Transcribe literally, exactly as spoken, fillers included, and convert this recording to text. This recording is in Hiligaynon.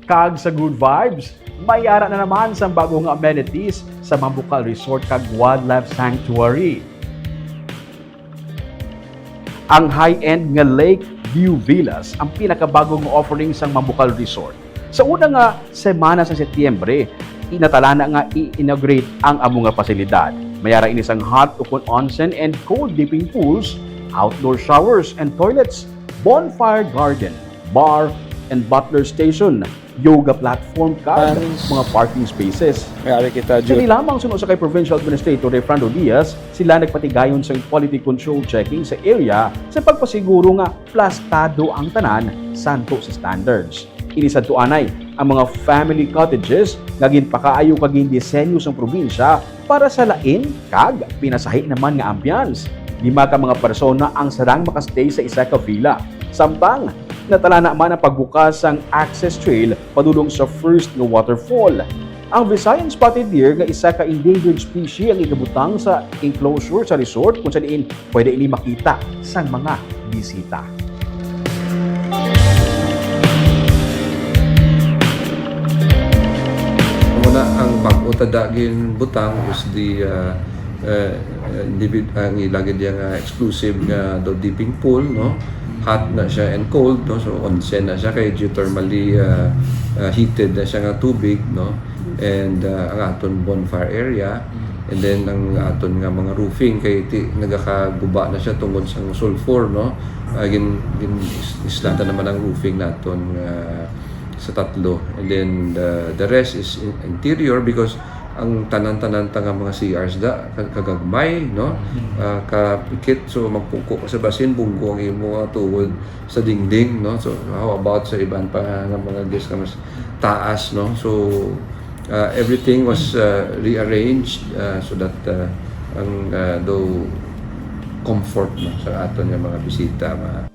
Kag sa good vibes, may ara na naman sang bago nga amenities sa Mambukal Resort kag Wildlife Sanctuary. Ang high-end nga Lake View Villas ang pinakabago nga offering sang Mambukal Resort. Sa una nga semana sa Setyembre, inatalana nga i-inaugurate ang amo nga pasilidad. May ara ini sang hot ukon onsen and cold dipping pools, outdoor showers and toilets, bonfire garden, bar and butler station, yoga platform, kag Paris. Mga parking spaces. May ari kita, Sa Jud. Nilamang suno sa kay Provincial Administrator Refrando Diaz, sila nagpatigayon sa quality control checking sa area sa pagpasiguro nga plastado ang tanan santo sa standards. Ini sadto anay ang mga family cottages nga ginpakaayo kag gindisenyo sang probinsya para sa lain kag pinasahi naman nga ambiance. Lima ka mga persona ang sarang makastay sa isa ka villa. Samtang, natalana man ang pagbukas sang access trail padulong sa first nga waterfall. Ang Visayan spotted deer nga isa ka endangered species ang igabutang sa enclosure sa resort, kung sa diin pwede ini makita sang mga bisita. Muna ang bag-o ta da ginbutang is the, uh, uh, individ-, ang ilagid niya nga exclusive nga do dipping pool, no? Hot na siya and cold, no? So, onsen na siya kay geothermally, uh, uh, heated na siya nga tubig, no? And, uh, ang aton bonfire area, and then ang aton nga mga roofing kay ti-, nagakaguba na siya tungod sa sulfur, no? Uh, gin, gin is-, islatan naman ang roofing naton nga sa tatlo. And then the, the rest is in-, interior because ang tanan-tanan ta nga mga C Rs da, ka-, kagagmay, no? Mm. Ah, kapikit, so magpuko ka sa basin, bunggo ang imo nga tuhod sa dingding, no? So how about sa iban pa nga mga guest nga mas taas, no? So, ah, everything was, ah, rearranged, ah, so that, ah, ang, ah, do comfort, no, sa aton nga mga bisita, ma-